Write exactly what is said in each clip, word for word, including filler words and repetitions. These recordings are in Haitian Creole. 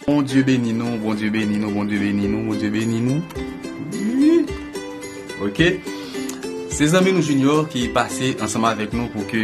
Bondye beni nou, Bondye beni nou, Bondye beni nou, Bondye beni nou. Wi. Ok. Se zanmi nou Junior ki pase ansanm avèk nou pou ke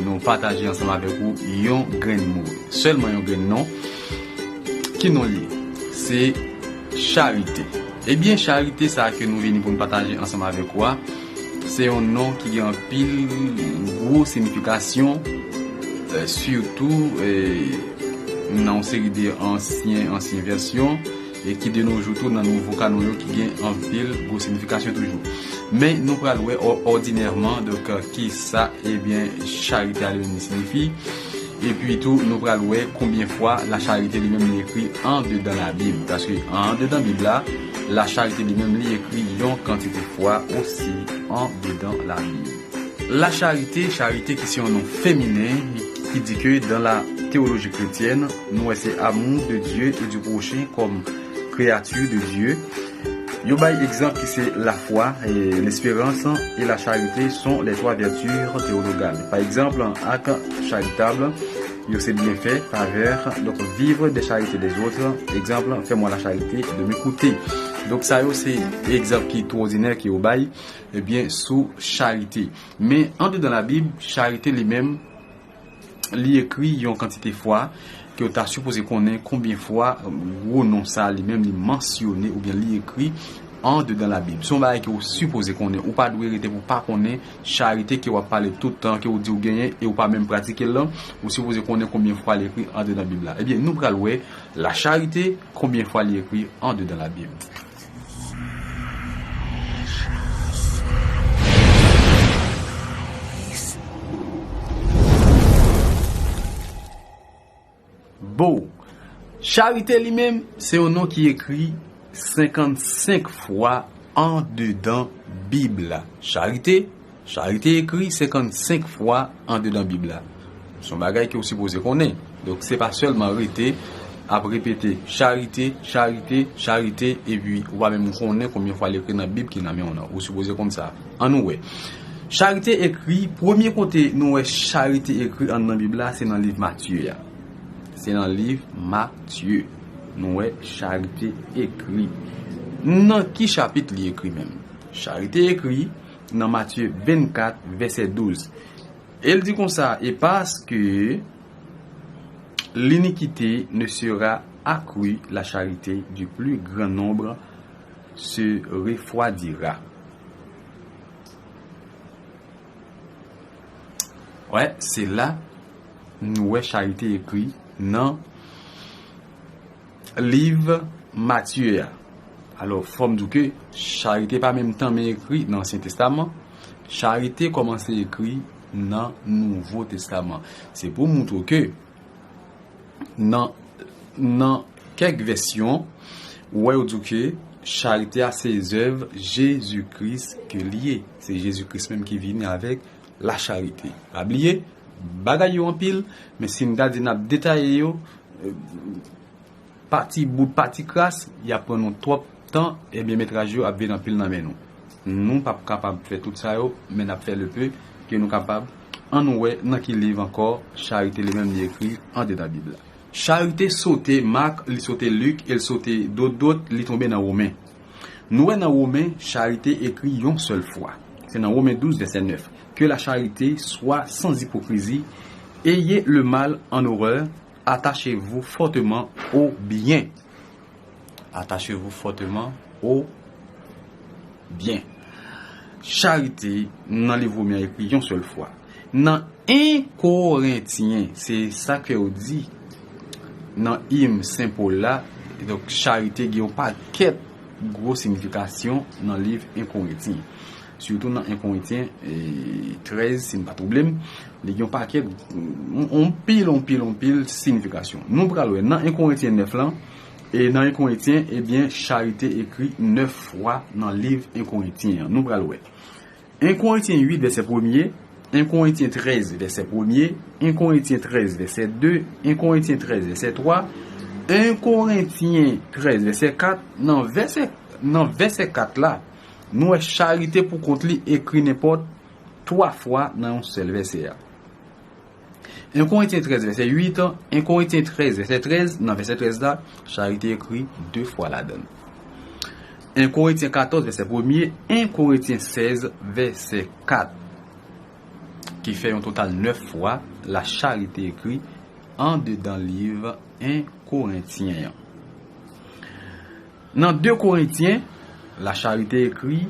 nou pataje ansanm avèk ou yon grenn mo. Sèlman yon grenn non. Ki non li ye? Se charite. Ebyen, charite sa ke nou vini pou n pataje ansanm avèk ou a, se yon non ki gen anpil gwo siyifikasyon, eh, sitou, eh, nan yon seri de ansyen, ansyen vèsyon, e ki de nos jours tou nan nouvo kanon yo ki gen anpil gwo siyifikasyon toujou. Men nou pral wè ò-, òdinèman, donk, eh, ki sa, ebyen, charite a li menm li siyifi. Epi tou, nou pral wè konbyen fwa la charite li menm li ekri andedan Labib. Paske andedan Bib la, la charite li menm li ekri yon kantite fwa osi andedan Labib. La charite, charite ki se yon non feminen, ki di ke dans la théologie chrétienne, nou wè se amour de Dieu et du prochain comme créature de Dieu. Yo bay egzanp ki se la foi, et l'espérance et la charité sont les trois vertus théologales. Pa egzanp, acte charitable, yo se byenfè, favè, donk vivre des charités des autres. Egzanp, fais-moi la charité de m'écouter. Donk sa yo se egzanp ki twò òdinè ke yo bay, ebyen, sou charite. Men andedan Labib, charite li menm, li ekri yon kantite fwa ke w ta sipoze konnen konbyen fwa gwo non sa a li menm li mansyone oubyen li ekri andedan Labib. Se yon bagay ke w sipoze konnen. Ou pa dwe rete pou w pa konnen charite ke w ap pale tout tan, ke w di w genyen e w pa menm pratike l lan. Ou sipoze konnen konbyen fwa li ekri andedan Bib la. Ebyen, nou pral wè la charite, konbyen fwa li ekri andedan Labib. Bon, charite li menm, se yon non ki ekri senkannsenk fwa andedan Bib la. Charite, charite ekri senkannsenk fwa andedan Bib la. Se yon bagay ke w sipoze konnen. Donk, se pa sèlman rete ap repete charite, charite, charite, epi ou pa menm konnen konbyen fwa li ekri nan Bib ki nan men w nan. Ou sipoze konn sa. Ann nou wè. Charite ekri, premye kote nou wè charite ekri anndan Bib la, se nan liv Matye a. Se nan liv Matye. Nou wè charite ekri. Nan ki chapit li ekri menm? Charite ekri nan Matye vennkat, vèsè douz. E l di konsa, et parce que l'iniquité ne sera accrue, la charité du plus grand nombre se refroidira. Wè, se la nou wè charite ekri nan liv Matye a. Alò, fò m di w ke charite pa menm tanmen ekri nan Ansyen Testaman. Charite kòmanse ekri nan Nouvo Testaman. Se pou moutre w ke nan, nan kèk vèsyon, ou wè yo di w ke charite a se zèv Jezi Kris ke li ye. Se Jezi Kris menm ki vini avèk la charite. Pa bliye, bagay yo anpil, men si n ta di n ap detaye yo, eh, pa ti bout, pa ti kras, y ap pran nou twòp tan, ebyen, metraj yo ap vin anpil nan men nou. Nou p ap kapab fè tout sa yo, men n ap fè le peu ke nou kapab. Ann nou wè nan ki liv ankò charite li menm li ekri andedan Bib la. Charite sote Mak, li sote Lik, e l sote dot dot, li tonbe nan Women. Nou wè nan Women, charite ekri yon sèl fwa. Se nan Women douz, vèsè nèf. Que la charité soit sans hypocrisie, ayez le mal en horreur, attachez-vous fortement au bien. Attachez-vous fortement au bien. Charite nan liv Women an ekri yon sèl fwa. Nan en Korentyen, se sa ke yo di nan im Sen Pòl la. Donk, charite gen yon pakèt gwo siyifikasyon nan liv en Korentyen. Sitou nan en Korentyen, eh, trèz, si m pa twonpe m, li gen yon pakèt, yon pil, yon pil, yon pil siyifikasyon. Nou pral wè nan en Korentyen nèf lan, e nan en Korentyen, ebyen, charite ekri nèf fwa nan liv en Korentyen an. Nou pral wè. En Korentyen uit, vèsè premye, en Korentyen trèz, vèsè premye, en Korentyen trèz, vèsè de, en Korentyen trèz, vèsè twa, en Korentyen trèz, vèsè kat, nan vèsè, nan vèsè kat la, nou wè charite pou kont li ekri nenpòt twa fwa nan yon sèl vèsè a. En Korentyen trèz vèsè uit, en Korentyen trèz vèsè trèz, nan vèsè trèz la, charite ekri de fwa ladan l. En Korentyen katòz vèsè premye, en Korentyen sèz vèsè kat, ki fè yon total nèf fwa la charite ekri andedan liv en Korentyen an. Nan de Korentyen, la charite ekri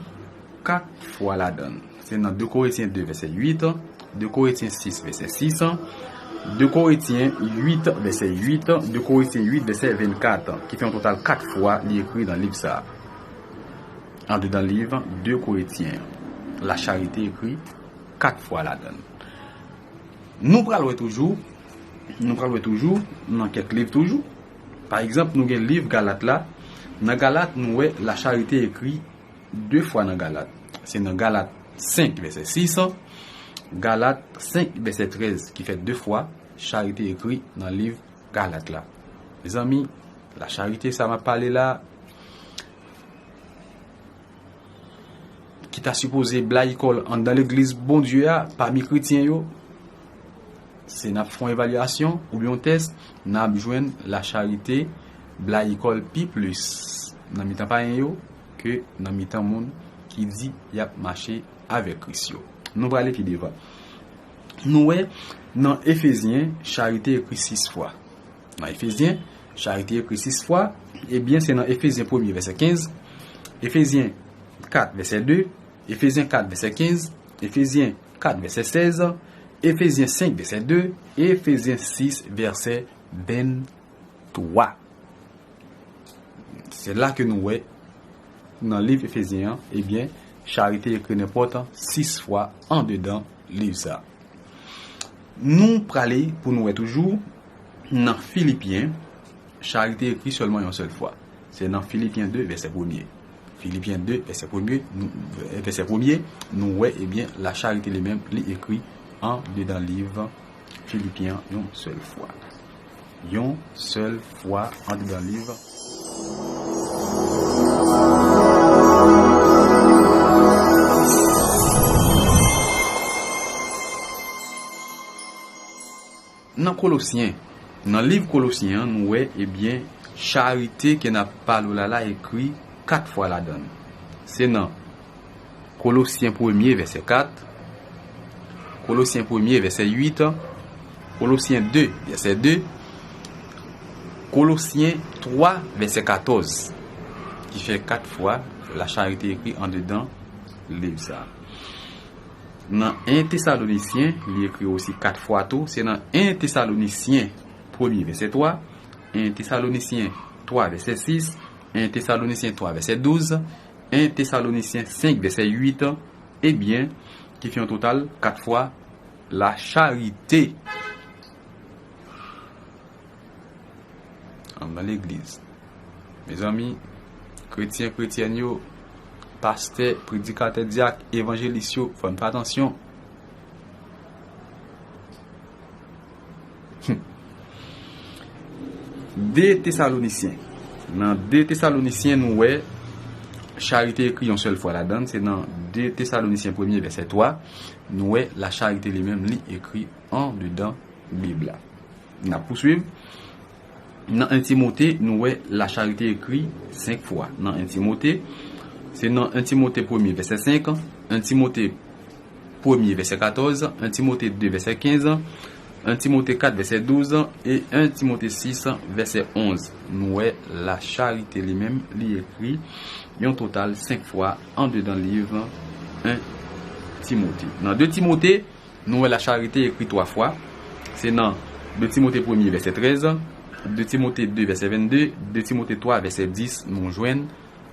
kat fwa ladan l. Se nan de Korentyen de vèsè uit, de Korentyen sis vèsè sis, de Korentyen uit vèsè uit, de Korentyen uit vèsè vennkat, ki fè yon total kat fwa li ekri nan liv sa a. Andedan liv de Korentyen, la charite ekri kat fwa ladan l. Nou pral wè toujou, nou pral wè toujou nan kèk liv toujou. Pa egzanp, nou gen liv Galat la. Nan Galat, nou wè la charite ekri de fwa nan Galat. Se nan Galat senk vèsè sis, Galat senk vèsè trèz ki fè de fwa charite ekri nan liv Galat la. Mezanmi, la charite sa m ap pale la, ki ta sipoze blayi kò l anndan legliz Bondye a, pami kretyen yo, se n ap fè yon evalyasyon oubyen yon tès, n ap jwenn la charite blayi kò l pi plis nan mitan payen yo ke nan mitan moun ki di y ap mache avèk Kris yo. Nou prale pi devan. Nou wè nan Efezyen, charite ekri sis fwa. Nan Efezyen, charite ekri sis fwa, ebyen, se nan Efezyen premye vèsè kenz, Efezyen kat vèsè de, Efezyen kat vèsè kenz, Efezyen kat vèsè sèz, Efezyen senk vèsè de, Efezyen sis vèsè venntwa. Se la ke nou wè nan liv Efezyen an, ebyen, charite ekri nenpòt sis fwa andedan liv sa. Nou prale pou nou wè toujou nan Filipyen, charite ekri sèlman yon sèl fwa. Se nan Filipyen de, vèsè premye. Filipyen de, vèsè premye, nou, vèsè premye, nou wè, ebyen, la charite li menm, li ekri andedan liv Filipyen an yon sèl fwa. Yon sèl fwa andedan liv. Nan Kolosyen, nan liv Kolosyen an, nou wè, ebyen, charite ke n ap pale w la la ekri kat fwa ladan l. Se nan Kolosyen premye, vèsè kat, Kolosyen premye, vèsè uit, Kolosyen de, vèsè de, Kolosyen twa, vèsè katòz, ki fè kat fwa la charite ekri andedan liv sa a. Nan en Tesalonisyen, li ekri osi kat fwa tou, se nan en Tesalonisyen premye, vèsè twa, en Tesalonisyen twa, vèsè sis, en Tesalonisyen twa, vèsè douz, en Tesalonisyen senk, vèsè uit, ebyen, ki fè yon total kat fwa la charite anndan legliz. Mezanmi, kretyen, kretyèn yo, pastè, predikatè, dyak, evanjelis yo, fò n fè atansyon. De Tesalonisyen. Nan de Tesalonisyen, nou wè charite ekri yon sèl fwa ladan l. Se nan de Tesalonisyen premye, vèsè twa, nou wè la charite li menm, li ekri andedan Bib la. N ap pouswiv. Nan en Timote, nou wè la charite ekri senk fwa. Nan en Timote, se nan en Timote premye, vèsè senk, en Timote premye, vèsè katòz, en Timote de, vèsè kenz, en Timote kat, vèsè douz, e en Timote sis, vèsè onz. Nou wè la charite li menm, li ekri yon total senk fwa andedan liv en Timote. Nan de Timote, nou wè la charite ekri twa fwa. Se nan de Timote premye, vèsè trèz, de Timote de, vèsè vennde, de Timote twa, vèsè dis, nou jwenn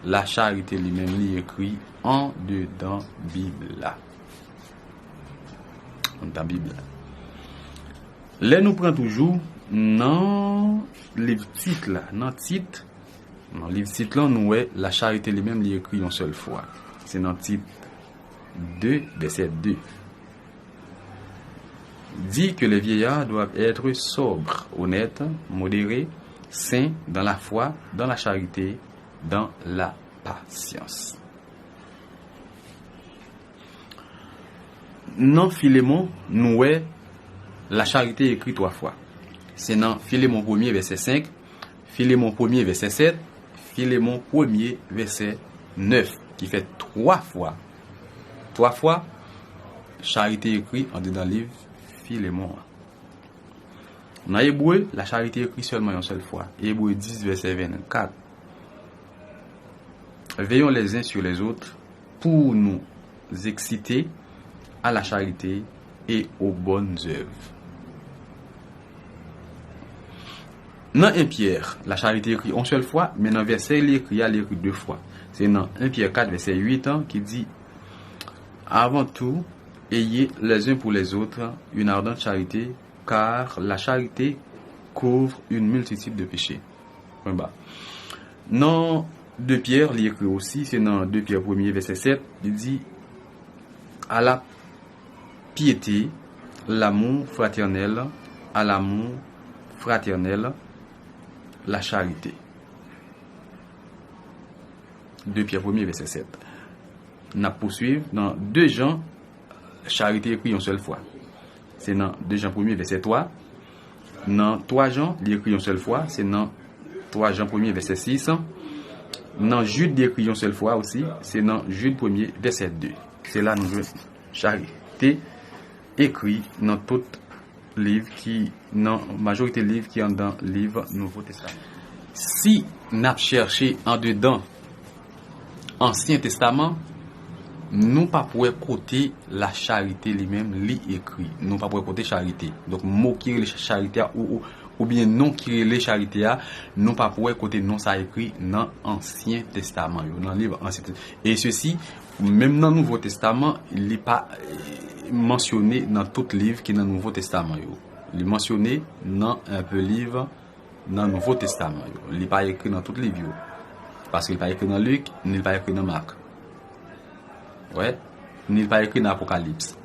la charite li menm, li ekri andedan Bib la. Andedan Bib la. Lè nou pran toujou nan liv Tit la, nan Tit, nan liv Tit lan, nou wè la charite li menm, li ekri yon sèl fwa. Se nan Tit de, vèsè de. Dit que les vieillards doivent être sobres, honnêtes, modérés, saints dans la foi, dans la charité, dans la patience. Nan Filemon, nou wè Lacharite ekri twa fwa. Se nan Filemon premye, vèsè senk, Filemon premye, vèsè sèt, Filemon premye, vèsè nèf, ki fè twa fwa. Twa fwa, charite ekri andedan liv Filemon an. Nan Ebre, lacharite ekri sèlman yon sèl fwa. Ebre dis, vèsè vennkat. Veillons les uns sur les autres pour nous exciter à la charité et aux bonnes œuvres. Nan en Pyè, lacharite ekri yon sèl fwa, men nan vèsè li ekri a, li ekri de fwa. Se nan en Pyè kat, vèsè uit an, ki di, Avant tout, ayez les uns pour les autres une ardente charité, car la charité couvre une multitude de péchés. Pwen ba. Nan de Pyè, li ekri osi, se nan de Pyè premye, vèsè sèt, li di, À la piété, l'amour fraternel, à l'amour fraternel, la charité. De Pyè premye, vèsè sèt. N ap pouswiv nan de Jan, charite ekri yon sèl fwa. Se nan de Jan premye, vèsè twa. Nan twa Jan, li ekri yon sèl fwa. Se nan twa Jan premye, vèsè sis. Nan Jid, li ekri yon sèl fwa osi. Se nan Jid premye, vèsè de. Se la nou jwenn charite ekri nan tout liv ki, nan majorite liv ki anndan liv Nouvo Testaman. Si n ap chèche andedan Ansyen Testaman, nou p ap wè kote lacharite li menm li ekri. Nou p ap wè kote charite. Donk, mo ki rele charite a, ou, ou, oubyen non ki rele charite a, nou p ap wè kote non sa ekri nan Ansyen Testaman yo, nan liv Ansyen Testaman. E sesi, menm nan Nouvo Testaman, li pa, eh, mansyone nan tout liv ki nan Nouvo Testaman yo. Li mansyone nan enpe liv nan Nouvo Testaman yo. Li pa ekri nan tout liv yo. Paske li pa ekri nan Lik, ni li pa ekri nan Mak. Wè, ni li pa ekri nan Apokalips.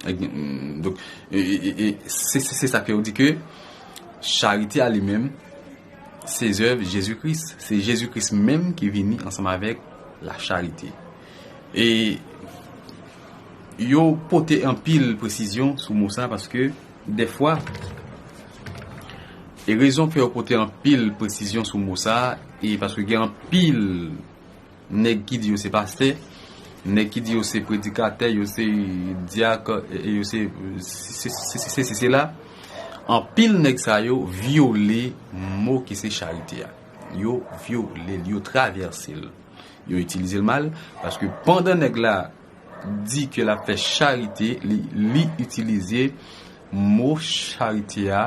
E, mm, donk, e, e, e, e, se, se, se sa ke yo di ke charite a li menm, se zèv Jezi Kris. Se Jezi Kris menm ki vini ansanm avèk lacharite. E yo pote anpil presizyon sou mo sa, paske dèfwa, e rezon ke yo pote anpil presizyon sou mo sa, e paske gen anpil nèg ki di yo se pastè, nèg ki di yo se predikatè, yo se dyak, e yo se, se, se, se, se, se, se la. Anpil nèg sa yo vyole mo ki se charite a. Yo vyole l, yo travèse l. Yo itilize l mal, paske pandan nèg la di ke l ap fè charite, li, li itilize mo charite a,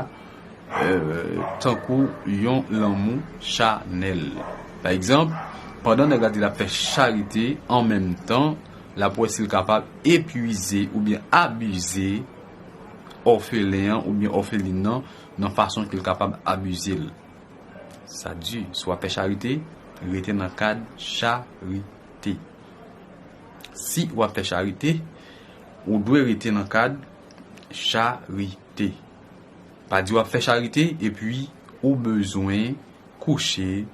euh, tankou yon lanmou chanèl. Pa egzanp, pandan nèg la di l ap fè charite, an menm tan, l ap wè si l kapab epuize oubyen abize òfelen an oubyen òfelin nan, nan fason ke l kapab abize l. Sa di, si w ap fè charite, rete nan kad charite. Si w ap fè charite, ou dwe rete nan kad charite. Pa di w ap fè charite epi ou bezwen kouche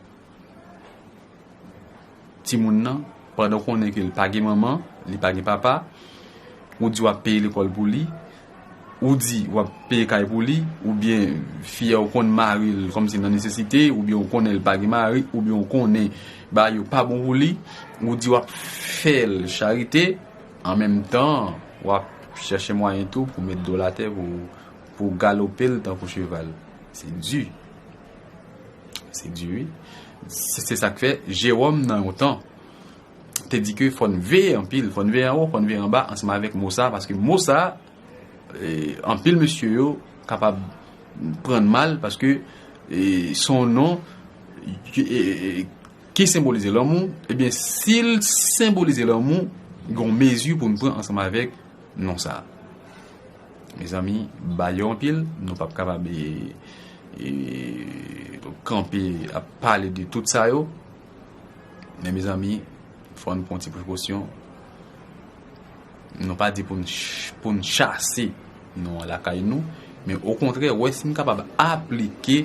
timoun nan, pandan w konnen ke l pa gen manman, li pa gen papa, ou di w ap peye lekòl pou li, ou di w ap peye kay pou li, oubyen fi a ou konn mari l kòmsi nan nesesite, oubyen ou konnen l pa gen mari, oubyen ou konnen bagay yo pa bon pou li, ou di w ap fè l charite, an menm tan, w ap chèche mwayen tou pou met do l atè, pou, pou galope l tankou cheval. Se di. Se di, wi. Se, se sa k fè Jewòm nan yon tan te di ke fò n veye anpil, fò n veye anwo, fò n veye anba ansanm avèk mo sa, paske mo sa, e, anpil mesye yo kapab pran l mal, paske, e, se yon non ki, e, e, ki senbolize lanmou. Ebyen, si l senbolize lanmou, gen yon mezi pou n pran ansanm avèk non sa. Mezanmi, bagay yo anpil, nou p ap kapab, e, e, kanpe ap pale de tout sa yo. Men mezanmi, fò n pran ti prekosyon. Nou pa di pou n ch-, pou n chase non an lakay nou, men okontrè, wè si n kapab aplike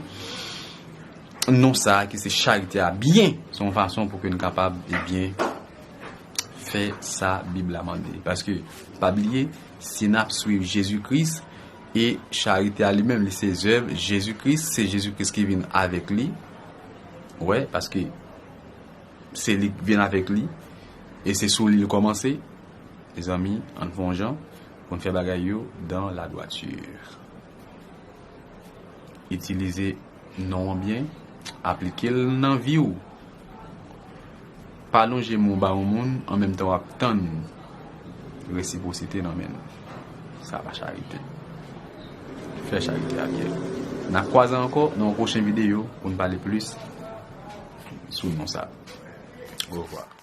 non sa a ki se charite a byen, se yon fason pou ke n kapab, ebyen, Fè sa Bib la mande. Paske, pa bliye, si n ap swiv Jezi Kris, e charite a li menm, li se zèv Jezi Kris, se Jezi Kris ki vin avèk li. Wè, paske se li k vin avèk li, e se sou li l kòmanse. Mezanmi, ann fè yon jan pou n fè bagay yo dans la droiture. Itilize non an byen, aplike l nan vi w. Pa lonje men w ba yon moun, an menm tan w ap tann resipwosite nan men l. Sa pa charite. Fè charite a byen. N a kwaze ankò nan yon pwochen videyo pou n pale plis sou non sa. Orevwa.